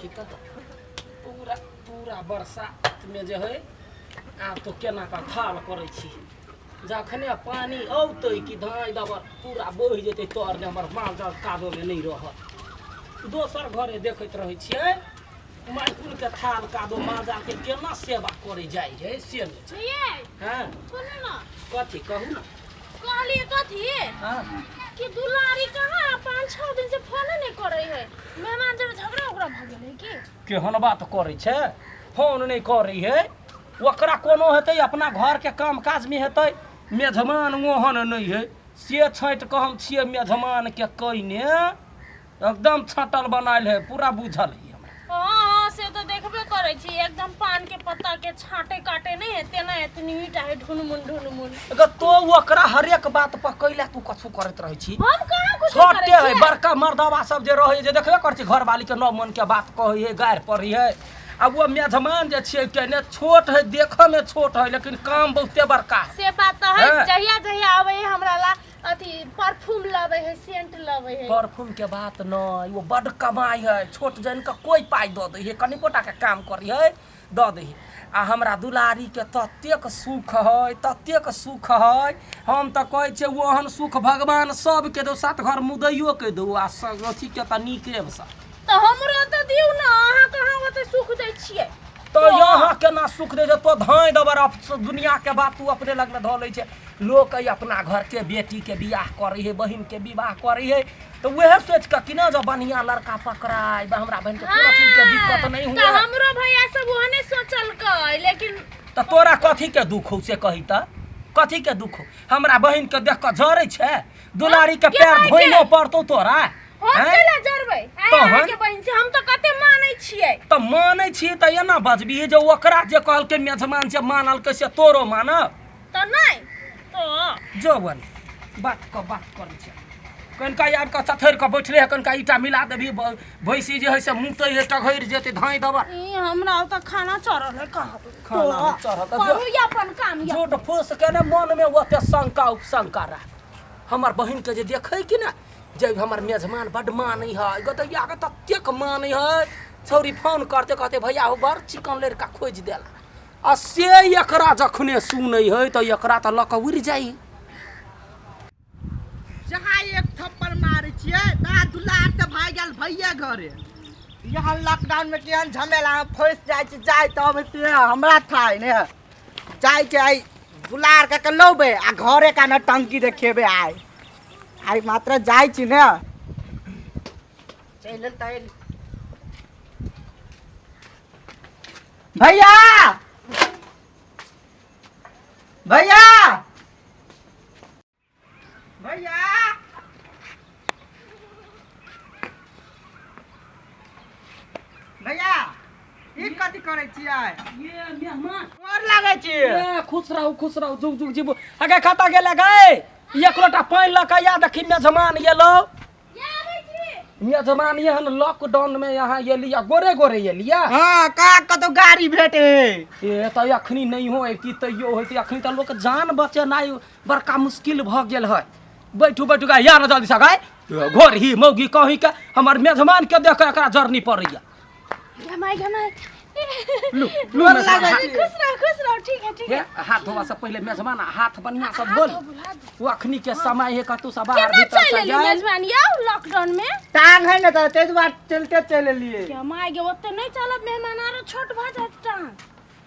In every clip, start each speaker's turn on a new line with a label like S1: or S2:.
S1: देखी तऽ पूरा पूरा बरसातमे जे हइ आब तऽ केना कऽ थाल करै छी। जखने पानि औतै कि धाँइ दबर पूरा बहि जेतै तर ने हमर माल जाल कादोमे नहि रहत। दोसर घरे देखैत रहै छियै माइकुलके थाल कादो माल जालके केना सेवा करै जाइ है से नहि छै। हँ
S2: सुनू ने।
S1: कथी कहू ने।
S2: कहलिए कथी
S1: हँ
S2: कि दुलारी कहाँ 5-6 दिन से फोन नहीं करे है, मेहमान जब झगड़ा उगड़ा भ गेलै की?
S1: केहन बात करै छै, फोन नहि करै है। ओकरा कोनो हेतै अपना घरके काम काजमे हेतै, मेजमान ओहन नहि है से छाँटि कऽ हम छियै मेजमानके कयने एकदम छाँटल बनायल है, पूरा बुझल है हमरा।
S2: हाँ हाँ से तो देखबे करै छी, एकदम पान के पत्ता के छाटे काटे नहीं है तेना एतनी ईटा है ढुनमुन ढुनमुन।
S1: अगर तो ओकरा हरेक बात पर कैला तू कछु करैत रहै छी?
S2: हम कहाँ कुछ
S1: छोटे
S2: करै
S1: है
S2: छियै?
S1: बड़का मर्दवा सब जे रहै जे देखबे करै छी घरवाली के नौ मन के बात कहै है, गारि पड़ै है। आ वो मेजमान जे छियै केने छोट है, देखऽ में छोट है लेकिन काम बहुते बड़का है।
S2: से बात तऽ है।
S1: हाँ।
S2: जहिया जहिया आबै है हमरा ला अथी परफ्यूम लबै है, सेंट लबै है।
S1: परफ्यूम के बात नहीं, वो बड कमाई है, छोट जन के कोई पाई दऽ दै है, कनिको टा के काम करी है दऽ दै है। आ हमरा दुलारी के ततेक सुख है, ततेक सुख है, हम तऽ कहै छियै ओहन सुख भगवान सबके दौ, सात घर मुदैयो के दौ आ अथी के तऽ नीके सँ।
S2: तऽ हमरो तऽ दियौ ने, अहाँ कहाँ ओते सुख दै छियै?
S1: तऽ यहाँ केना सुख दै छै? तो धाँइ दबर दुनिया के बात तू अपने लगमे धऽ लै छै। लोक अइ अपना घरके बेटीके बियाह करै है, बहिनके विवाह करै है तऽ वएह सोचि कऽ कि ने जे बढ़िआँ लड़का पकड़ाय, हमरा बहिनके कोनो चीजके दिक्कत नहि
S2: तऽ
S1: हुए।
S2: हमरो भैया सब ओहने सोचलकै लेकिन
S1: तऽ तोरा कथीके दुख हौ से कही तऽ? कथीके दुख हौ? हमरा बहिनके देख कऽ जरै छै? दुलारीके
S2: के
S1: पैर
S2: भाई के?
S1: धोइनो पड़तौ तोरा?
S2: हम
S1: आँय?
S2: केला जरबै? आइ
S1: तहन?
S2: अहाँके बहिन छै, हम तऽ कते मानै छियै।
S1: तऽ मानै छी तऽ एना बजबही जे ओकरा जे कहलकै मेजमान जे मानलकै से तोरो मानब?
S2: तऽ नहि तऽ
S1: जवन बात कऽ बात करै छै। कनिका आबि कऽ चथरि कऽ बैठले है, कनिका ईटा मिला देबही, भैंसी जे है से मुतै है टघरि जेतै धाँइ दबर।
S2: ई हमरा ओतऽ खाना चढ़ल है कहाँ?
S1: खाना
S2: तो
S1: चढ़ल तऽ
S2: करू या अपन काम या
S1: झूठ फूस के ने मनमे ओते शंका उपशंका राख। हमर बहिनके जे देखै कि ने जे हमर मेजमान बड्ड मानै है, गदैया के ततेक मानै है, छौरी फोन करते कहते भैया हो बड़ चिकन लड़का खोजि देला। आ से एकरा जखने सुनै है तऽ एकरा तऽ लऽ कऽ उड़ि जाइ।
S3: जहाँ एक थप्पड़ मारै छियै तहाँ दुलार तऽ भागि गेल भैया घरे। यहाँ लॉकडाउन में केहन झमेला में फंसि जाइ छै, जाइ तब से हमरा था ने जाइ छै। आइ दुलार कऽ के लौबै आ घरे का ने टंकी देखेबै। आइ आइ मात्र जाइ छी ने चलि तऽ भैया भैया भैया भैया ई कथी करै छियै?
S1: ये मेहमान
S3: गोर लागै छी।
S1: ए, खुश रहू खुश रहू, जुग जुग जीबू। अगे कतऽ गेले गए? एक लोटा पानि लऽ कऽ या देखी मेजमान एलो। मेजमान एहन लॉकडाउन में यहाँ एलिया, गोरे गोरे एलिया।
S3: हाँ का कतौ गाड़ी भेटे?
S1: ए तऽ अखनी नहीं हो अयती तैयो होती, अखनी तऽ लोक जान बचेनाइ बड़का मुश्किल भऽ गेल है। बैठू बैठू गा या न जल्दी से गाय घर ही मौगी कहीं के हमर मेजमान के देख के एकरा जरनी पड़ैया।
S2: घमाई घमाई
S1: लू लू
S3: गोर
S1: मेजमान,
S3: लागै
S1: हाथ-
S3: छी।
S2: खुश रहो खुश रहो, ठीक है ठीक
S1: हे,
S2: है।
S1: हाथ धोवा से पहले मेजमान हाथ बढ़िया से
S2: हाथ
S1: धोल।
S2: धोबू, हाथ धोबू।
S1: वो अखनी के समय है कतौ से बाहर
S2: केना
S1: भीतर
S2: चलि
S1: से
S2: एली
S1: जाय।
S2: मेजबान यौ लॉकडाउन में?
S3: टांग है ने तऽ ताहि दुआरे चलते चलि एलियै।
S2: घमाई गे ओते नहीं चलब मेहमान, आरो छोट भऽ जायत टांग।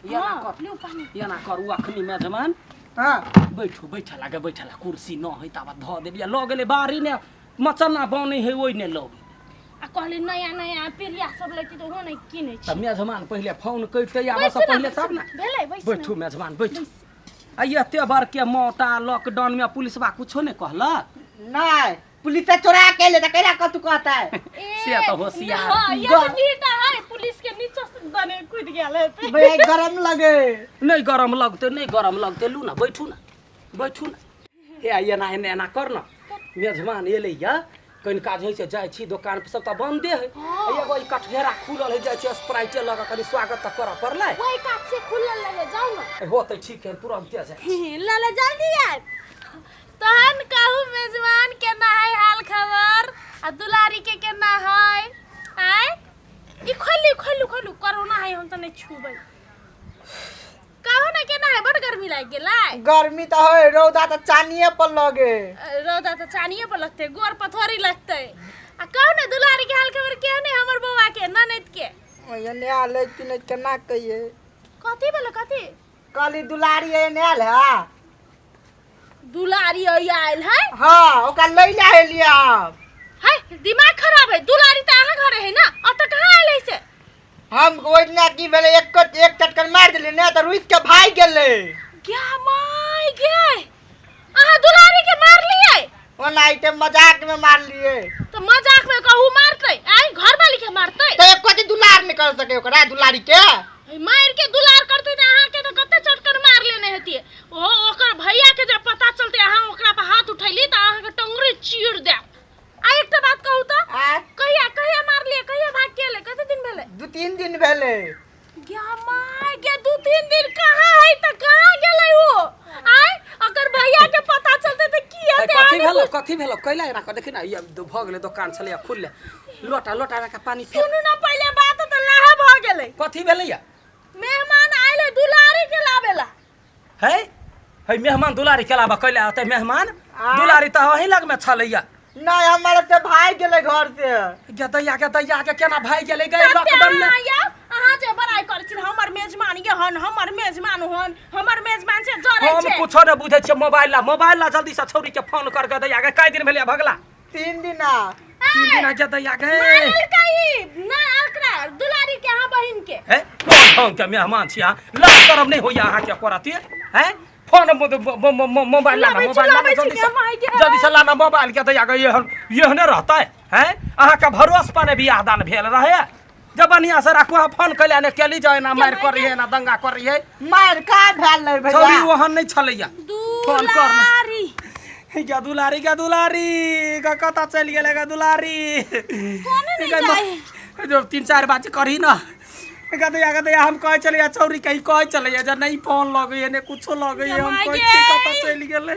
S1: एना
S2: हाँ,
S1: कर।
S2: लिउ पानी।
S1: एना कर उ अखनी मेजमान।
S3: हाँ
S1: बैठू बैठा लागे बैठा ला कुर्सी न है ताबत धऽ देलियै लऽ गेलै बाड़ी ने मचन्ना बनै है ओहि ने लऽ गेलै।
S2: आ कहली नया नया पिरिया सब लैती तऽ ओहो नहि किनै
S1: तऽ
S2: छी।
S1: मेजमान पहिले फोन करिते आबऽ
S2: बैसू
S1: से
S2: ने,
S1: पहिले
S2: बैसू
S1: तब ने।
S2: भेलै बैसू ने।
S1: बैठू मेजमान बैठू। आ एते बड़के मोटा लॉकडाउन में पुलिसबा कुछो नहि कहलक?
S3: नहि पुलिस तऽ चोरा के एलै तऽ केना कतू कहतै?
S2: ए,
S1: से तऽ होशियार।
S2: हाँ, ये तऽ नीटा है पुलिस के नीचा से दने कूद गेल हेतै।
S3: भैया गरम लगे।
S1: नहि गरम लगतै नहि गरम लगतै, लू ने बैठू ने बैठू ने। हे एना एना एना कर ने मेजमान एलै या कनिका जे है से जाइ छी दोकान पर सब तऽ बंदे है, एगो ई कटघेरा खुलल है, जाइ छी स्प्राइटे लऽ कऽ कनि स्वागत तऽ करऽ पड़लै।
S2: ओहि कात से खुलल रहे जाउ ने।
S1: होतै ठीक है तुरन्ते जाइ छी।
S2: ल ल जल्दी आयब। तहन कहू मेजबान केना है हाल खबर आ दुलारी के केना है? आय ई खोली नहीं हम तऽ नहि छूबै। कहू ने केना है, बड गर्मी लागि गेलै।
S3: गर्मी तऽ है, रौदा तऽ चानिए पर लगे।
S2: रौदा तऽ चानिए पर लगतै, गोर पथोरी लगतै। आ कहू ने दुलारी के हाल खबर केहन है, हमर बौआ के, ननैद के?
S3: एने आयल है कि नहि, केना कहिए?
S2: कथी भेलै, कथी?
S3: कहली दुलारी एने आयल है।
S2: दुलारी आयल है?
S3: हाँ, ओकरा लै ले एलियै आब।
S2: है, दिमाग खराब है, दुलारी तऽ अहाँ घरे है ना, अतऽ कहाँ आयल है से?
S3: हम ओहि दिना की भेलै, एक एक चटकन मारि देलियै ने तऽ रुसि के भागि गेलै।
S2: क्या माय गे, अहाँ दुलारी के मारलियै?
S3: ओनाहिते मजाक में मारलियै।
S2: तऽ मजाक में कहू मारतै? आइ घर वाली के मारतै?
S3: तऽ एको दिन दुलार नहि कर सके ओकरा दुलारी के।
S2: मारि के दुलार करतै तऽ अहाँ के तऽ कते चटकन मार लेने हेतियै। ओ ओकर भैया के जब पता चलतै अहाँ ओकरा पर हाथ उठैली तऽ अहाँ के टंगरी चीर देब। आ एकटा बात कहू तऽ, कहिया कहिया मारलियै, कहिया भाग के एलै, कते दिन भेलै?
S3: 2-3 दिन भेलै।
S2: गे my गे, 2-3 दिन कहाँ है तऽ कहाँ गेलै ओ? आय अगर भैया के पता चलतै तऽ की हेतै?
S1: कथी भेलो, कथी भेलो? कैला एना कर? देखी ना, ई भऽ गेलै, दोकान छलै खुलले, लोटा लोटा के पानी फेंक।
S2: सुनू ना पहिले बात, तऽ लाहे भऽ गेलै।
S1: कथी भेलै या?
S2: मेहमान आयल है दुलारी के लाबेला।
S1: है है, मेहमान दुलारी के लाबा कैला अतै मेहमान? दुलारी तऽ अहीं लग में छलैया।
S3: नहीं, हमारे से भाग गेलै घर से।
S1: गे दैया, गे दैया, के केना भागि गेलै गे लॉकडाउन में?
S2: अहाँ जे बड़ाई करै छी हमर मेजमान ये हन, हमर मेजमान हन, हमर मेजमान से जरै
S1: हम
S2: छै।
S1: कुछो नहि बुझै छियै। मोबाइल ला, मोबाइल ला, जल्दी से छौरी के फोन कर। गे दैया गे, कै दिन भेलै भगला?
S3: 3 दिन आ।
S1: 3 दिन आ। गे दैया गे,
S2: मारलकै ई ना एकरा दुलारी के, अहाँ बहिन के।
S1: हे, कोन ढंग के मेहमान छी अहाँ? लाज शरम नहि होइया अहाँके करती हैं? फोन मोबाइल लाना,
S2: लाबै छी,
S1: मोबाइल लाना
S2: लाबै छी
S1: जल्दी
S2: गे
S1: से,
S2: माय गे।
S1: जल्दी से लाना मोबाइल के। दैया गे, एहन एहने रहतै हैं? अहाँके भरोस पर ने बियाह दान भेल रहे जब बढ़िया से राखू। अहाँ फोन कैला ने केली जाए ना मारि करी है ना दंगा करी है।
S3: मारि का भेल नहीं भैया?
S1: छौरी ओहन नहि छलैया। फोन कर ने।
S2: दुलारी
S1: गे दुलारी, गे दुलारी गे, कतऽ चलि गेलै गे दुलारी?
S2: कोने नहि
S1: गे,
S2: जाइ।
S1: जब 3-4 बात करही ना। गदैया, गदैया, हम कहै छलियै छौरी के, ई कहै छलैया जे नहि फोन लगैया ने कुछो लगैया। हम
S2: माय
S1: कहै
S2: गे।
S1: छी कतऽ चलि गेलै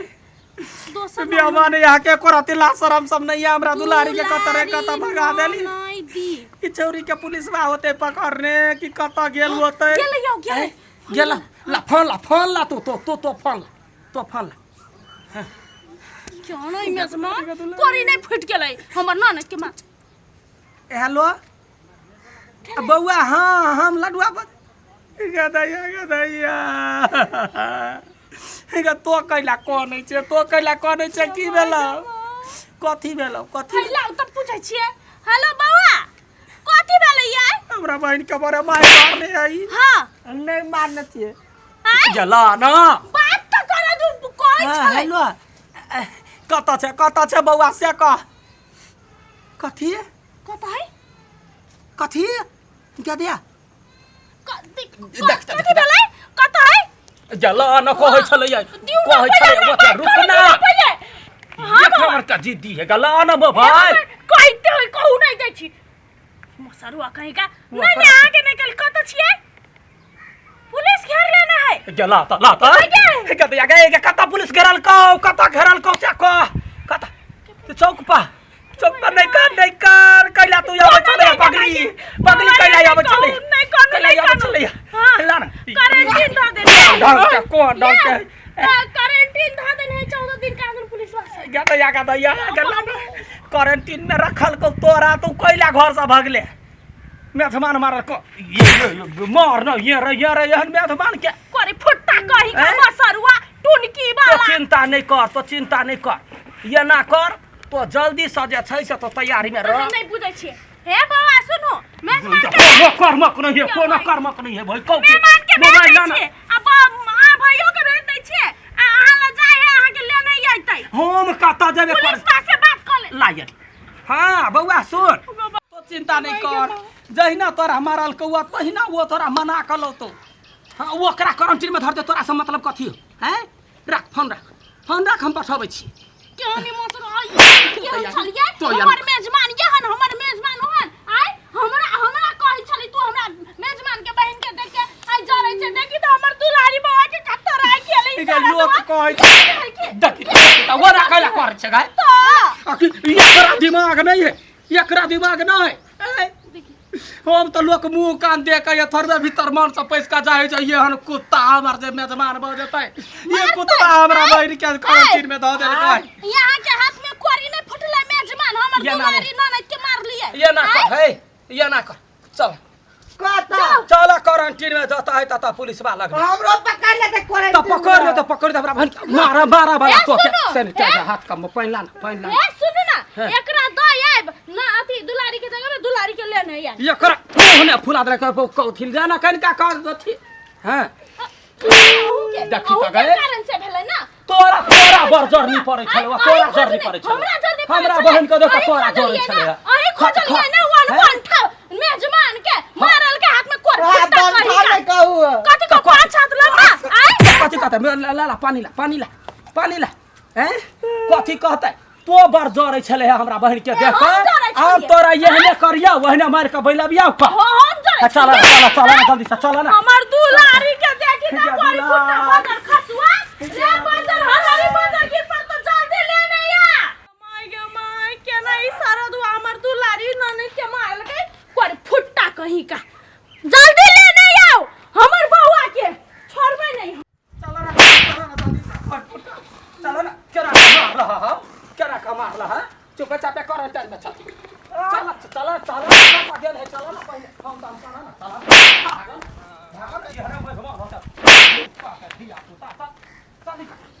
S2: दोसर
S1: मेहमान यहाँ के करती? ला शरम सब नहीं है हमरा दुलारी के। कतऽ रे, कतऽ भगा देली?
S2: नहीं दी।
S1: ई छौरी के पुलिस बा होते पकड़ने कि कतऽ गेल होते?
S2: गेलै यौ, गेलै।
S1: गेल? ला फोन ला, फोन ला, तू तो तो तो फोन ला, तो फोन ला।
S2: क्यों नहीं मेजमान कोरी नहीं फुटि गेलै हमर ननद के माछ।
S1: हेलो बौआ, हाँ हम लडुआ बज। गदैया, गदैया गे, तो कैला कनै छै, तो कैला कनै छै? की भेलौ, कथी भेलौ, कथी?
S2: हेलो, तऽ पूछै छियै। हेलो बौआ, कथी भेलै यार?
S1: हमरा बहिन के बड़े माय मारने है।
S2: हाँ।
S3: नहीं मारने छियै।
S2: आँय?
S1: जला ना।
S2: बात तऽ करै दू, कहै
S1: हाँ,
S2: छलै।
S1: हेलो, कतऽ छै, कतऽ छै बौआ से कह। कथी?
S2: कतऽ है?
S1: कथी गदैया? देख,
S2: कथी भेलै, कतऽ है?
S1: जला न, कहै छलैया,
S2: दियौ ना
S1: कहै
S2: पहिले
S1: छलै
S2: हमरा
S1: बच्चा
S2: बात
S1: रुक
S2: करै
S1: ना।
S2: दियौ पहिले। हाँ
S1: एक
S2: बौआ।
S1: नंबर का जिद्दी है। गला न मोबाइल।
S2: कहते होय, कहू नहीं दै छी मसरुआ कहीं का। नहीं नहीं, अहाँके नहीं कल। कतऽ छियै? पुलिस घेर लेना है।
S1: गला त ला त।
S2: गे।
S1: गदैया गे गे, कतऽ पुलिस घेरल कौ, कतऽ घेरल कौ से कह, कतऽ? तू चौक पर, चौक पर। नहीं कर, नहीं कर। कैला तू आबै छलै? पगली, पगली, कैला आबै छलै?
S2: नहीं कहू,
S1: कैला
S2: नहीं
S1: आबै
S2: कहू।
S1: छलै?
S2: हाँ।
S1: ला ना।
S2: क्वारंटीन धऽ देने।
S1: ढंग के, कोन ढंग के?
S2: क्वारंटीन धऽ देने है 14 दिन का पुलिस वाला।
S1: गदैया, गदैया, गला ना, क्वारंटीन में रखल को तोरा। तू कैला घर से भगले? मेजमान मारल को ये ये ये, मार न ये रे, ये रे, एहन मेजमान के।
S2: करे फुट्टा कही का
S1: हैं?
S2: मसरुआ टुनकी
S1: तो
S2: वाला।
S1: चिंता नहीं कर, तो चिंता नहीं कर, ये ना कर, तो जल्दी से जे छै से तो तैयारी में रह।
S2: अहाँ नहीं बुझै छियै। हे बौआ सुनू, मेजमान के
S1: कोनो कर्मक नहीं है, कोनो कर्मक नहीं है भाई। कौ
S2: मेहमान के भेज
S1: मोबाइल
S2: दै
S1: लाना।
S2: छियै आ अहाँ भैयो के भेज दै छियै आ अहाँ लग जाइ है, अहाँ के लेने अयतै।
S1: हम कतऽ जेबै?
S2: पुलिस पासे बात कऽ ले।
S1: लायन। हाँ बौआ सुन, तो चिंता नहीं कर। जहिना तोरा मारल कौआ तहिना वो तोरा मना कऽ लौतौ। हाँ, वो ओकरा क्वारंटीन में धर दे, तोरा से मतलब कथी हो? हैं, रख फोन, रख फोन, रख, हम पठबै छी।
S2: केहन मसर आई, केहन छलियै?
S1: तो यार-
S2: हमर मेजमान केहन, हमर मेजमान ओहन आइ हमरा हमरा कहै छली तू हमरा मेजमान के बहिन के देख के आइ जरै छै। देखी तऽ हमर दुलारी बौआ के कत्तो राखि गेलै।
S1: ई लोक कहै छै, देखी तऽ वो राखै ला कर छै गाय।
S2: तऽ
S1: आखिर एकरा दिमाग नहीं है, एकरा दिमाग नहीं है। हम तऽ लोक मुँह कान दे के थोड़बे भीतर मन से पैस के जाइ छै। एहन कुत्ता हमर जे मेजबान भऽ जेतै, ये कुत्ता हमरा बहिन के क्वारंटीन में धऽ देलकै।
S2: यहाँ के हाथ में कोरी नहीं फुटले मेजमान हमर
S1: ये ना
S2: दुलारी ननद के मारलिए।
S1: ये ना कर, हे ये ना कर, चल।
S3: कतऽ?
S1: चल, क्वारंटीन में जता है तता पुलिस वाला लग।
S3: हमरो पकड़ लेतै
S1: त
S3: क्वारंटीन।
S1: पकड़ ले, त पकड़ ले, हमरा बहिन के मारा मारा वाला
S2: ए,
S1: तो के
S2: सुनो,
S1: सैनिटाइजर
S2: ए।
S1: हाथ कम पानि ला ना, पानि ला।
S2: ए सुनू ना।
S1: हाँ।
S2: एकरा द आइब ना अथी दुलारी के जगह में दुलारी के लेने आइब।
S1: ये कर मुंह ने फुला दे के कौथिल जाना कनिका कर दथी। हां।
S2: अहूँ के
S1: देखी
S2: अहूँ
S1: तऽ
S2: के
S1: गए।
S2: कारण से भेलै ना।
S1: तोरा तोरा बड़ जरनी पड़ै छलै,
S2: आइ
S1: तोरा
S2: अहीं
S1: जरनी
S2: खोजने-
S1: पड़ै छलै।
S2: हमरा जरनी पड़ै
S1: हमरा
S2: छलै।
S1: बहिन के देख
S2: अहीं
S1: तोरा जरै
S2: खोजलियै
S1: छलै।
S2: ना, अहीं खोजलियै ना वन वन ठा मेजमान के मारल के हाथ में कोर फुट्टा
S3: बंधा
S2: कही
S3: नहि कहू।
S2: कथी को पाँच हाथ लम्बा आइ।
S1: कथी कहतै? ला ला ला, पानी ला, पानी ला, पानी ला। हैं, कथी कहतै? तो बड़ जरै छलै हमरा बहिन के देख
S2: हम
S1: कऽ।
S2: जरै
S1: आब
S2: छलियै।
S1: तोरा एहने करिया ओहने मारि कऽ बैलबिया कऽ।
S2: हो, हम जरै
S1: चल
S2: छलियै।
S1: चल चल ना, जल्दी से चल ना।
S2: हमर दुलारी के देखी त
S1: या
S2: कोरी फुट्टा
S1: दुलार।
S2: बजर खसुआ रे बजर हरारी बजर गिर पर तो जल्दी लेने आ। My गे my, केना ई सारा दुआ हमर दुलारी ननद के मारलकै कोरी फुट्टा कहीं का। जल्दी लेने आओ हमर बउआ के, छोड़बै नहीं।
S1: चल ना, चल ना, जल्दी से फट फुट चल ना। केना के मार रहा है, केना के मार रहा है? चुपे चापे क्वारंटाइन में चल चल चल चल चल गेल है, चल ना, पहिले हम दाम चल ना, चल भागल भागल। ये हरे मेजबान होता धिया पुता, चल चल निकल।